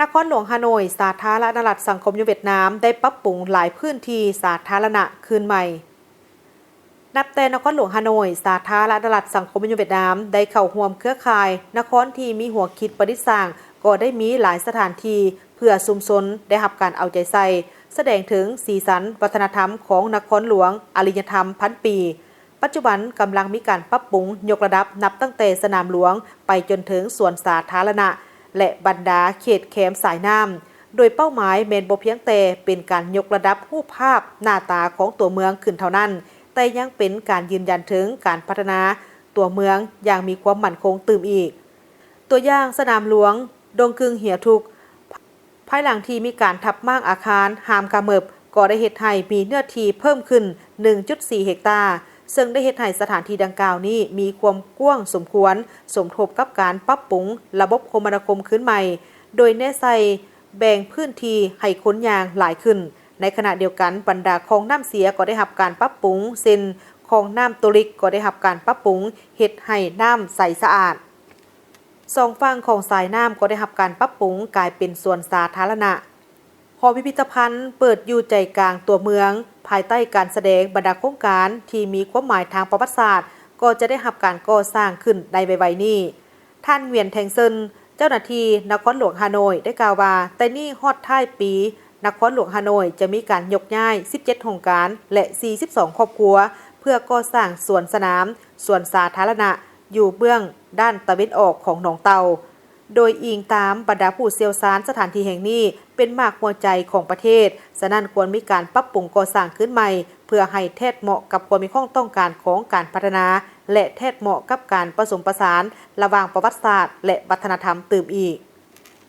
ນະຄອນຫຼວງຮ່າໂນ້ຍ ສາທາລະນະລັດສັງຄົມນິຍົມຫວຽດນາມ ໄດ້ປັບປຸງຫຼາຍພື້ນທີ່ສາທາລະນະຄືນໃໝ່. ນັບແຕ່ນະຄອນຫຼວງຮ່າໂນ້ຍ ສາທາລະນະລັດສັງຄົມນິຍົມຫວຽດນາມ ໄດ້ເຂົ້າຮ່ວມເຄືອຂ່າຍນະຄອນທີ່ມີຫົວຄິດປະດິດສ້າງ ກໍໄດ້ມີຫຼາຍສະຖານທີ່ເພື່ອຊຸມຊົນໄດ້ຮັບການເອົາໃຈໃສ່, ສະແດງເຖິງສີສັນວັດທະນະທຳຂອງນະຄອນຫຼວງອາລິຍະທຳພັນປີ. ປັດຈຸບັນກຳລັງມີການປັບປຸງຍົກລະດັບ ນັບຕັ້ງແຕ່ສະໜາມຫຼວງໄປຈົນເຖິງສວນສາທາລະນະ ແລະ ບັນດາເຂດແຄມສາຍນ້ຳ, ໂດຍເປົ້າໝາຍແມ່ນບໍ່ພຽງແຕ່ເປັນການຍົກລະດັບຮູບພາບໜ້າຕາຂອງຕົວເມືອງຂຶ້ນເທົ່ານັ້ນ, ແຕ່ຍັງເປັນການຢືນຢັນເຖິງການພັດທະນາຕົວເມືອງຢ່າງມີຄວາມໝັ້ນຄົງຕື່ມອີກ. ຕົວຢ່າງ ສະໜາມຫຼວງ ດົງກຶງເຫຍທຸກ ພາຍຫຼັງທີ່ມີການທັບມ້າງອາຄານຮາມກາເມີບ ກໍໄດ້ເຮັດໃຫ້ມີເນື້ອທີ່ເພີ່ມຂຶ້ນ ໜຶ່ງຈຸດສີ່ເຮັກຕາ, ເຊິ່ງໄດ້ເຮັດໃຫ້ສະຖານທີ່ດັ່ງກ່າວນີ້ມີຄວາມກວ້າງສົມຄວນ, ສົມທົບກັບການປັບປຸງລະບົບຄົມມະນາຄົມຄືນໃໝ່, ໂດຍແນໃສ່ແບ່ງພື້ນທີ່ໃຫ້ຄົນຍ່າງຫຼາຍຂຶ້ນ. ໃນຂະນະດຽວກັນ, ບັນດາຄອງນ້ຳເສຍກໍໄດ້ຮັບການປັບປຸງ, ເຊັ່ນ ຄອງນ້ຳໂຕລິກກໍໄດ້ຮັບການປັບປຸງເຮັດໃຫ້ນ້ຳໃສສະອາດ. ສອງຝັ່ງຂອງສາຍນ້ຳກໍໄດ້ຮັບການປັບປຸງກາຍເປັນສວນສາທາລະນະ. ຫໍພິພິທະພັນເປີດຢູ່ໃຈກາງຕົວເມືອງ, ພາຍໃຕ້ການສະແດງບັນດາໂຄງການທີ່ມີຄວາມໝາຍທາງປະຫວັດສາດ ກໍຈະໄດ້ຮັບການກໍ່ສ້າງຂຶ້ນໃນໄວໆນີ້. ທ່ານ ຫງວຽນ ແທງເຊິນ ເຈົ້າໜ້າທີ່ນະຄອນຫຼວງຮ່າໂນ້ຍ ໄດ້ກ່າວວ່າ, ແຕ່ນີ້ຮອດທ້າຍປີ, ນະຄອນຫຼວງຮ່າໂນ້ຍຈະມີການຍົກຍ້າຍ ສິບເຈັດ ໂຮງການ ແລະ ສີ່ສິບສອງ ຄອບຄົວ ເພື່ອກໍ່ສ້າງສວນສະໜາມ, ສວນສາທາລະນະ ຢູ່ເບື້ອງດ້ານຕາເວັນອອກຂອງໜອງເຕົ່າ. ໂດຍອີງຕາມບັນດາຜູ້ຊ່ຽວຊານ, ສະຖານທີ່ແຫ່ງນີ້ເປັນໝາກຫົວໃຈຂອງປະເທດ, ສະນັ້ນຄວນມີການປັບປຸງກໍ່ສ້າງຄືນໃໝ່ ເພື່ອໃຫ້ແທດເໝາະກັບຄວາມມີຄວາມຕ້ອງການຂອງການພັດທະນາ ແລະ ແທດເໝາະກັບການປະສົມປະສານລະຫວ່າງປະຫວັດສາດ ແລະ ວັດທະນະທຳຕື່ມອີກ.